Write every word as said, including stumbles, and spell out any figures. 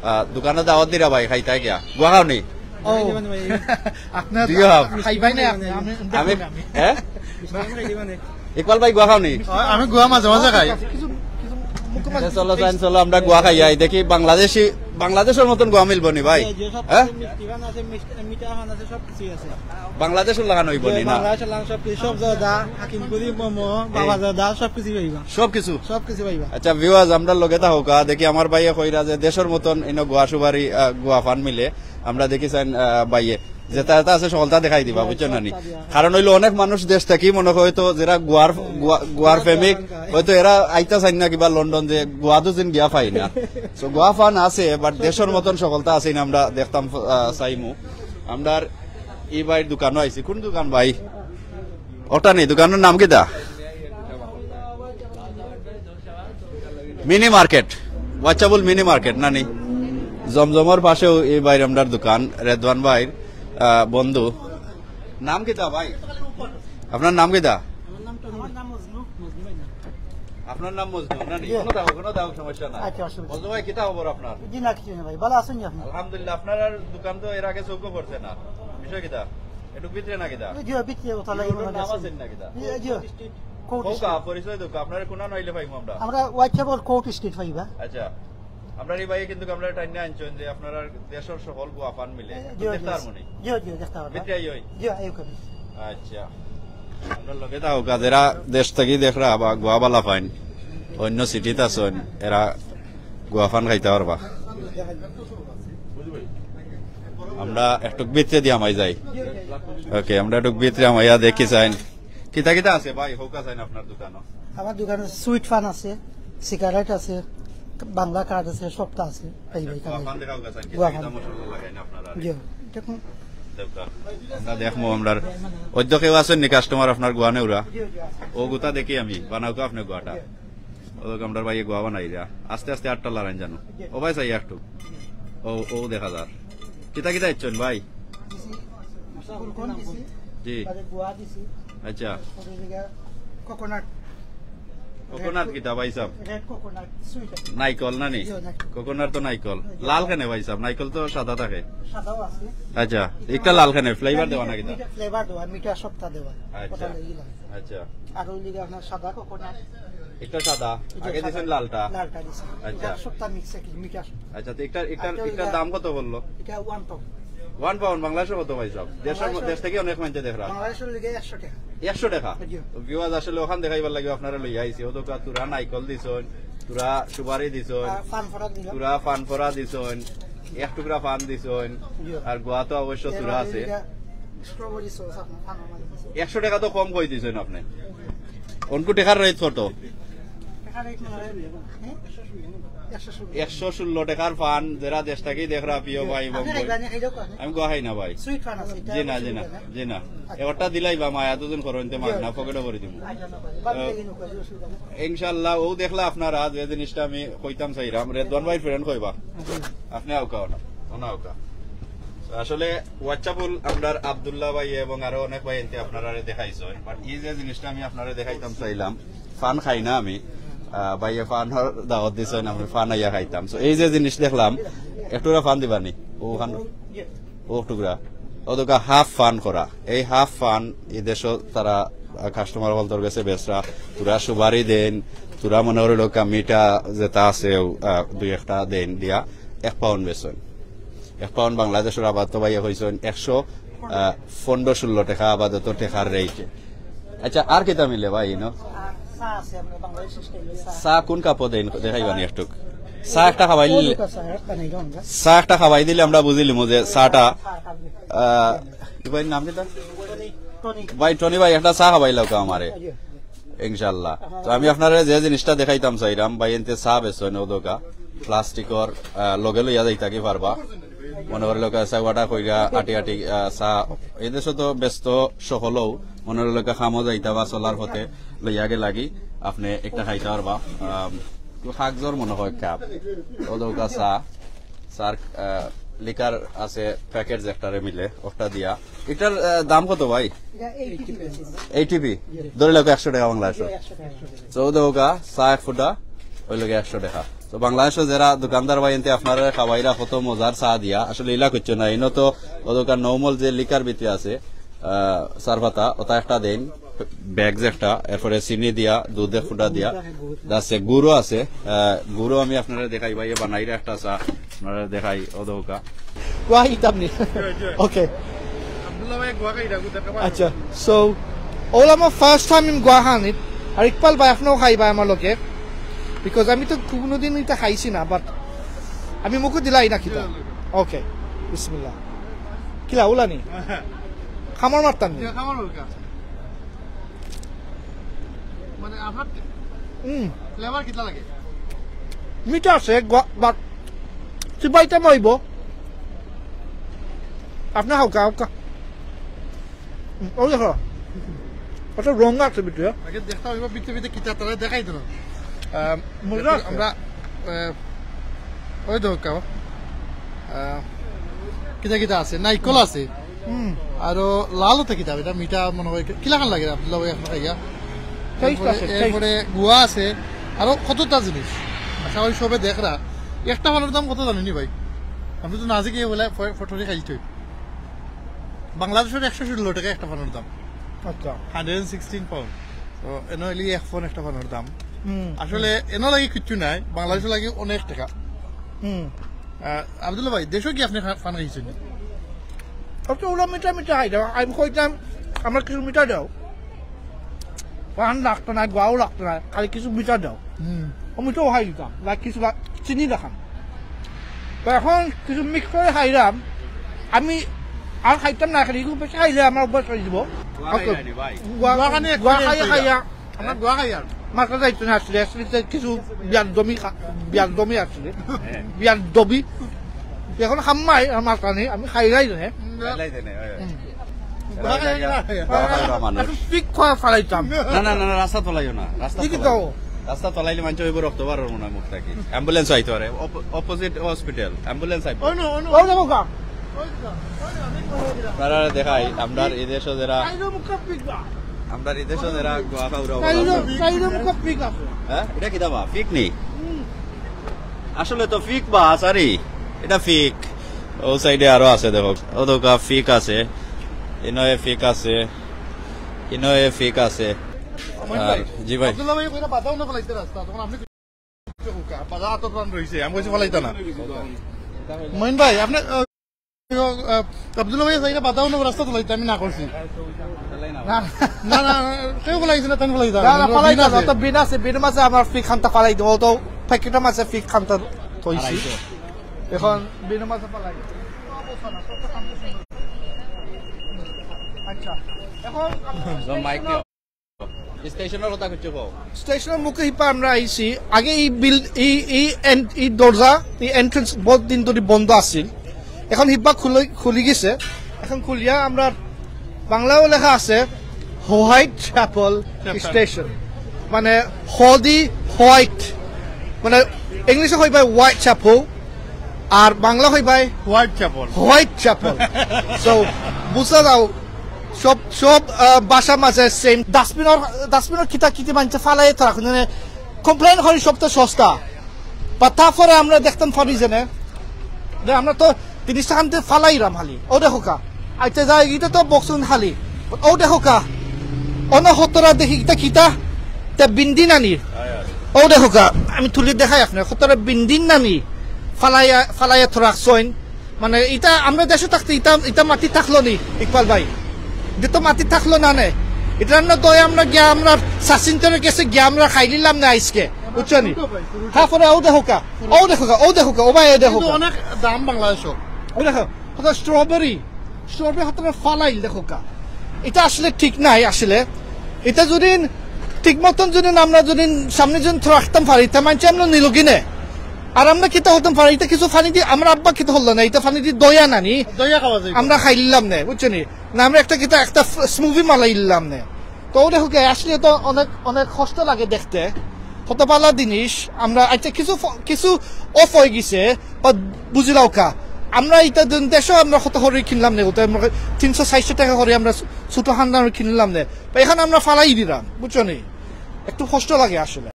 আহ, দোকানো দাওয়াত দিরা ভাই, খাইতায় কিয়া? গুয়া খাওনি? ও। আপনার দিও হাফ। খাইবাই না আপনি, আমি, আমি, আমি। হ্যাঁ? ইকবাল ভাই, গুয়া খাওনি? আমি গুয়া মাঝে মাঝে খাই। কিছু, কিছু মুখে মাঝে চলো, চাইন, চলো, আমরা গুয়া খাই আই। দেখি বাংলাদেশি, বাংলাদেশের মতন গুয়া মিলবো নি ভাই? যে সব হ্যাঁ? মিষ্টি পান আছে, মিষ্টি, মিঠা পান আছে, সব কিছুই আছে। বাংলাদেশের লাখান হইব নি না? বাংলাদেশের লাখান সব কিছু, সব জর্দা, হাকিমপুরি, মোমো, বাবা জর্দা, সব কিছু পাইবা। সব কিছু? সব কিছু পাইবা। আচ্ছা, viewers, আমরা লগে থাকো কা, দেখি আমার ভাইয়ে কইরা যে দেশের মতন ইনো গুয়া সুপারি, আহ, গুয়া পান মিলে। আমরা দেখি চাইন, আহ, ভাইয়ে যেটা যেটা আছে সকলটা দেখাই দিবা, বুঝছো না নি? কারণ হইলো অনেক মানুষ দেশ থাকি মনে হয় তো যারা গুয়ার, গুয়া-, গুয়ার প্রেমিক, হয়তো এরা আইতা চাইন না কিবা লন্ডন যে গুয়া দুদিন গিয়া পাই না। So গুয়া পান আছে, but দেশের মতন সকলটা আছে না, আমরা দেখতাম, আহ, চাইমু। আমরা এই ভাইর দোকানও আইছি। কোন দোকান ভাই? ওটা নেই, দোকানের নাম কিতা? মিনি মার্কেট, ওয়াচাবল মিনি মার্কেট না নি? জমজমর পাশেও এই ভাইর আমরার দোকান, রেদওয়ান ভাইর, আহ, বন্ধু। নাম কিতা ভাই? আপনার নাম কিতা? আপনার নাম মজনু না নি? জি। কোনো দাও, কোনো দাও, সমস্যা না। আচ্ছা, অসুবিধা নেই। মজনু ভাই, কিতা খবর আপনার? জি না, কিছু না ভাই, ভালো আছেন নি আপনি? আলহামদুলিল্লাহ। আপনার আর দোকান তো এর আগে চোখও পড়ছে না, বিষয় কিতা? একটু ভিতরে না কিতা? জি, ভিতরে কোথাও লাগে মনে হয়। নাম আছে না কিতা? জি, জি। Court street. পরিচয় দেউক্কা, আপনারে কোনা নাইলে পাইমু আমরা? আমরা ওয়াইট সাহেব কোর্ট স্ট্রিট পাইবা। আচ্ছা, আমরা এই ভাইয়ে কিন্তু আমরা টাইনা আনছেন যে আপনারা দেশের সকল গুয়া পান মিলে। জি, জি, দেখতে পারবো নি? জি, জি, দেখতে পারবো। ভিতরে আই হই? জি, আই ওকে। আচ্ছা, আমরা লগে থাকো, যারা দেশ থাকি দেখরা বা গুয়া বালা পাইন, অন্য সিটিত আছেন, এরা গুয়া পান খাইতা পারবা। আমরা একটু ভিতরে দিয়া হামাই যাই। ওকে, আমরা একটু ভিতরে হামাইয়া দেখি চাইন। কিতা কিতা আছে ভাই, কউক্কা চাইন আপনার দোকানো? আমার দোকানো সুইট পান আছে, সিগারেট আছে, বাংলা কার্ড আছে, সবটা আছে। এই ভাই, গুয়া পান দেখাও গা চাইন, গুয়া কিতা কিতা পান। মশলা লাগাইন আপনারা? জি, দেখুন। দেউক্কা। আমরা দেখমু, আমরার অদ্য কেউ আছেন নি কাস্টমার আপনার গুয়া নেউরা? জি, জি, আছে। ও গুতা দেখি আমি, বানাউক্কা আপনে গুয়াটা। জি। ও দেখো, আমরার ভাইয়ে গুয়া বানাইরা। আস্তে আস্তে আটটা লারাইন জানো। ও ভাই, চাই একটু। ও, ও দেখা যার। কিতা কিতা ইচ্ছন ভাই? দিছি, ফুলকন দিছি, জি। বাদে গুয়া দিছি। আচ্ছা। পরে দিকে কোকোনাট। কোকোনাট কিতা ভাই সাহেব? Red coconut, sweet. নাইকল না নি? জি, নাইকল। কোকোনাট তো নাইকল। জি। লাল কেনে ভাই সাহেব? নাইকল তো সাদা থাকে। সাদাও আছে। আচ্ছা, একটা লাল কেনে, ফ্লেভার দেওয়া না কিতা? মিঠা, ফ্লেভার দেওয়া, মিঠা সবটা দেওয়া। আচ্ছা। ওটা লাগিয়ে লাগে। আচ্ছা। আর ওই দিকে আপনার সাদা কোকোনাট। একটা সাদা, এটা আগে সাদা। দিছেন লালটা। লালটা দিছেন। আচ্ছা। এটা সবটা মিক্স আর কি, মিঠা। আচ্ছা, তো একটা, একটা, আর একটা একটা দাম কত বললো? এটা ওয়ান পাউন্ড। ওয়ান পাউন্ড বাংলাদেশে কত ভাই সাহেব? দেশের ম-, বাংলাদেশে দেশ থাকি অনেক মানুষে দেখরা। বাংলাদেশের লিগে একশো টাকা। একশো টাকা? জি। তো ভিউয়ার্স আসলে ওখান দেখাইবার লাগি আপনারে লইয়া আইছি। ও তো কা-, তুরা নাইকল দিছইন, তুরা সুপারি দিছইন, আর পান ফড়া দিলাম। তুরা পান ফড়া দিছইন, এক টুকরা পান দিছইন, জি। আর গুয়া তো অবশ্য এর তুরা মধ্যে আছে। এটা স্ট্রবেরি সস আপনার পান ফড়া দিছে। একশো টাকা তো কম কই দিছইন আপনে। অনকু টেকার রেট কত? টেকার রেট মনে হয়, হ্যাঁ? একশো ষোলো। একশো ষোলো টেকার পান, যেরা দেশ থাকি দেখরা প্রিয় ভাই এবং আপনি বোন। খাইবেন, খাইলেও কয় না। আমি গুয়া খাই না ভাই। সুইট পান আছে, এটা জি না, জি না, অসুবিধা নাই। জি না। আচ্ছা। এবারটা দিলাই বা মায়া দুজন করো, এনতে মাগ না, পকেটে ভরি দিমু। আচ্ছা, না, বাদ দিয়ে দিন, অসুবিধা নাই। ইনশাআল্লাহ, ও দেখলা আপনারা যে জিনিসটা আমি কইতাম চাইরাম, রেদওয়ান ভাই ফ্রেন্ড কইবা। জি। আপনি আউকা ওনা, ওনা আউকা। তো আসলে ওয়াচাবল আমরার আব্দুল্লাহ ভাই এবং আরো অনেক ভাই এনতে আপনারারে দেখাইছইন, but এই যে জিনিসটা আমি আপনারে দেখাইতাম চাইলাম, পান খাই না আমি, আহ, ভাইয়ে পানর দাওয়াত দিছইন, আমি পান আইয়া খাইতাম। So এই যে জিনিস দেখলাম, এক টুকরা পান দিবা নি? ও খান, ও টুকরা, ও তো হাফ পান করা, এই হাফ পান এই দেশো তারা, আহ, কাস্টমার হকলতর গেছে বেচরা, তুরা সুপারি দেইন, তুরা মনে করো লোকা মিঠা যেটা আছে, আহ, দুই একটা দেইন দিয়া এক পাউন্ড বেচইন। এক পাউন্ড বাংলাদেশর আপাতত ভাইয়ে কইছইন একশো, আহ, পনেরো ষোলো টেকা আপাতত টেকার রেটে। আচ্ছা, আর কিতা মিলে ভাই ইনো? আর চা আছে, আমরা বাংলাদেশি স্টাইলে চা। চা কোন কাপো দেইন, দেখাইবা নি একটুক? চা একটা খাবাই ও নিলে, দুটা চা, একটা নেই, রং চা। চা একটা খাবাই দিলে আমরা বুঝিলিমু যে চাটা, চা খাবে। আহ, কি ভাইর নাম কিতা? টনি। ভাই, টনি ভাই, একটা চা খাবাই লাউকা আমারে। ইনশাআল্লাহ। তো আমি আপনারে যে জিনিসটা দেখাইতাম চাইরাম, ভাই, এনতে চা বেচইন ও দোকা, প্লাস্টিকর, আহ, লগে লইয়া যাইতা কি পারবা। মনে করি লোকে চা ওয়াটা কইরা আটি আটি, আহ, চা, এই দেশো তো ব্যস্ত সকলেও, মনে করি লোকে কামো যাইতা বা চলার পথে লইয়া গেলাগি, আপনে একটা খাইতা পারবা। আহ, কাগজর মনে হয় কাপ, ও দোকা চা, চার, আহ, লিকার আছে প্যাকেট যেটারে মিলে, ওটা দিয়া। এটার, আহ, দাম কত ভাই? এটা এইটি পি। এইটি পি? ধরে রাখো একশো টাকা বাংলাদেশো। একশো টাকা। চৌদ্দ হোকা, চা এক ফুটা, ওই লগে একশো টাকা। তো বাংলাদেশো যেরা দোকানদার ভাইয়াইন্তে আপনারারে খাওয়াইরা কত মজার চা দিয়া, আসলে ইলা করছো না। ইনো তো অউ দোকান normal যে liquor ভিতরে আছে, আহ, চা পাতা, ওটা একটা দেইন, bags একটা, এরপরে চিনি দিয়া, দুধ এক ফুটা দিয়া, আছে গুড়ও আছে, আহ, গুড়ও আমি আপনারারে দেখাই, ভাইয়ে বানাইরা একটা চা, আপনারারে দেখাই, অউ দেখউক্কা। গুয়া খাইতাম নি। ওকে। আব্দুল্লাহ ভাই গুয়া খাইরা, গুয়া খাইরা। আচ্ছা, so, অউ আমার first time in গুয়া খানিত। আর ইকবাল ভাই আপনেও খাইবা আমার লগে, because আমি তো কোনোদিন ইটা খাইছি না, but আমি মুখো দিলাই না কিতা। ওকে, বিসমিল্লাহ। কিলা, অলা নি? কামড় মারতাম নি? ইটা কামড় মারুক্কা। মানে, আপনার হুম। Flavour কিতা লাগে? মিঠা আছে, গা-, but চিবাইতাম অইবো। আপনে খাউক্কা, খাউক্কা। হুম, অউ দেখো। অত রং আছে ভিতরে। আগে দেখতাম অইবো ভিতরে ভিতরে কিতা তারা দেখাই দিল। আহ, মজা আছে। আমরা, আহ, অউ দেখউক্কা। আহ, কিতা কিতা আছে? নাইকল আছে। হুম। আরো লাল অটা কিতা? ইটা মিঠা মনে অয়। কিলাখান লাগে আব্দুল্লাহ ভাই আপনার খাইয়া? Taste এরপরে, আছে, taste। এরপরে গুয়া আছে। আরো কততা জিনিস। আচ্ছা, অউ সবে দেখরা। একটা পানর দাম কত জানইন নি ভাই? আমি তো না দেখি বলে ফ-, ফটরি খাইতে অইবো। বাংলাদেশর একশো ষোলো টেকা একটা পানর দাম। আচ্ছা। Hundred and sixteen pound। তো এনো অইলে এক পান একটা পানর দাম। হুম। আসলে এনো লাগি কিচ্ছু নাই, বাংলাদেশর লাগি অনেক টেকা। হুম। আহ, আব্দুল্লাহ ভাই, দেশো কি আপনে খা-, পান খাইছইন? অত অলা মিঠা মিঠা খাইতাম, আমি কইতাম, আমার কিছু মিঠা দেও। পান লাগতো না, গুয়াও লাগতো না, খালি কিছু মিঠা দেও। হুম। অউ মিঠাও খাই দিতাম, বা কিছু বা-, চিনি দেখাম। তো এখন কিছু mix করি খাইরাম, আমি আর খাইতাম না, খালি এগু বেশি খাইলে আমার অভ্যাস অই যিবো। গুয়া খাইয়া নি ভাই? গুয়া, গুয়া খানি গুয়া experience খাইয়া অইলা। খাইয়া। আমরা গুয়া খাইয়ার। মাথা যাইতো না আসলে, আসলে তো কিছু বিয়ার দমি খা-, বিয়ার দমি আসলে। হ্যাঁ। বিয়ার দমি। এখন খাম্মাই আর মাথা নেই, আমি খাইলাই নে। খাইলাই নে, হয়, হয়। হুম। গুয়া খাইয়া, গুয়া খাইয়া মানুষ। এখন পিক খোয়া ফালাইতাম। না, না, না, না, রাস্তাত ফালাইও না। রাস্তাত ফালাইও না। রাস্তাত ফালাইলে মানষে অইবো রক্ত বার অইবো না মুখ থাকি। Ambulance আইতো পারে। Op-, opposite hospital। Ambulance আইবো। অউ না, অউ না। অউ দেখউক্কা। তারা দেখাই, আমরার এই দেশো যেরা, আমরার এই দেশো যেরা গুয়া খাউরা অলা। হ্যাঁ? ইটা কিতা বা? পিক নি? আসলে তো পিক বা, sorry। ইটা পিক। অউ side-এ আরো আছে, দেখো। অউ দেখউক্কা পিক আছে। ইনো এ পিক আছে। ইনো এ পিক আছে। আর, জি ভাই। আব্দুল্লাহ ভাই, কইরা বাধাও না ফালাইতে রাস্তা, তখন আপনে বাধা তো প্রাণ রইছে, আমি কইছি ফালাইতা না। মইন ভাই, আপনে, আহ, আহ, আব্দুল্লাহ ভাই, চাইরা বাধাও না রাস্তা ফালাইতে, আমি না করছি। না, না, না, না, কেউ ফালাইছে না, তাই ফালাইতা না। না, না, ফালাইতা না, বিন আছে। তো বিন আছে, বিন মাঝে আমার পিক খান্তা ফালাই দিব, তো প্যাকেটর মাঝে পিক খান্তা থইছি। এখন বিন মাঝে ফালাই। আচ্ছা, এখন স্টেশনর কথা কিছু কও। স্টেশনর মুখে হিপা আমরা আইছি। আগে এই বিল-, এই, এই এন-, এই দরজা, এই এন্ট্রান্স বহুত দিন ধরি বন্ধ আছিল। এখন হিপা খুলে, খুলি গেছে। এখন খুলিয়া আমরা বাংলাও লেখা আছে হোয়াইট চ্যাপেল চ্যাপেল। স্টেশন। মানে হদি হোয়াইট। মানে ইংলিশে কইবা হোয়াইট চ্যাপেল। আর বাংলা কইবায় white chapel. White chapel. So, বুঝা যাও, সব, সব, আহ, ভাষার মাঝে সেম। ডাস্টবিনর, ডাস্টবিনর কিতা কিতি মানষে ফালাই থরা, মানে, কমপ্লেন করি সব তো সস্তা। বা তারপরে আমরা দেখতাম পারি যে নে, যে আমরা তো তিরিশ টাকাতে ফালাইরাম খালি। অউ দেখউক্কা। আচ্ছা, যাই, ইটা তো বক্সুন খালি। অউ দেখউক্কা। অনো হতরা দেখি, ইটা কিতা? তে বিন্দি নানি। অউ দেখউক্কা। আমি তুলি দেখাই আপনারে। হতরা বিন্দি নানি। ফালাইয়া, ফালাইয়া থরা রাখছইন। মানে, ইটা আমরা দেশো থাকতে, ইটা, ইটা মাটি থাকলো নি, ইকবাল ভাই? ইটা তো মাটি থাকলো না নে। ইটা আমরা দয়া, আমরা গিয়া, আমরা সাসিন্তরে গেছে গিয়া, আমরা খাইলিলাম না আইজকে। বুঝছো নি? তারপরে অউ দেখউক্কা, অউ দেখউক্কা, অউ দেখউক্কা, ও ভাই, অউ কিন্তু দেখউক্কা। অনেক দাম বাংলাদেশো। অউ দেখো, কত স্ট্রবেরি, স্ট্রবেরি হতরা ফালাইল দেখউক্কা। ইটা আসলে ঠিক নাই আসলে। ইটা যদি ঠিক মতন যদি আমরা যদি সামনে যদি রাখতাম পারি, তে মানষে আমরা নিলগি নে। আর আমরা কিতা করতাম পারি, ইটা কিছু পানি দি, আমার আব্বা কিতা করলো না, ইটা পানি দি দয়া নানি। দয়া খাওয়া যায়। আমরা খাইলাম না, বুঝছো নি? না, আমরা একটা কিতা, একটা ফ-, স্মুদি মালাইলাম না। তো অউ দেখউক্কা, আসলে তো অনেক, অনেক কষ্ট লাগে দেখতে। কত ভালা জিনিস, আমরা, আচ্ছা, কিছু ফ-, কিছু অফ অই গেছে, বা বুঝিলাউক্কা। আমরা ইটা দিন দেশো আমরা কত করি কিনলাম না, ওটা আমরা তিনশো চারশো টাকা করি আমরা ছো-, ছোট হান্ডা কিনলাম না। বা এখানে আমরা ফালাই দিলাম, বুঝছো নি? একটু কষ্ট লাগে আসলে।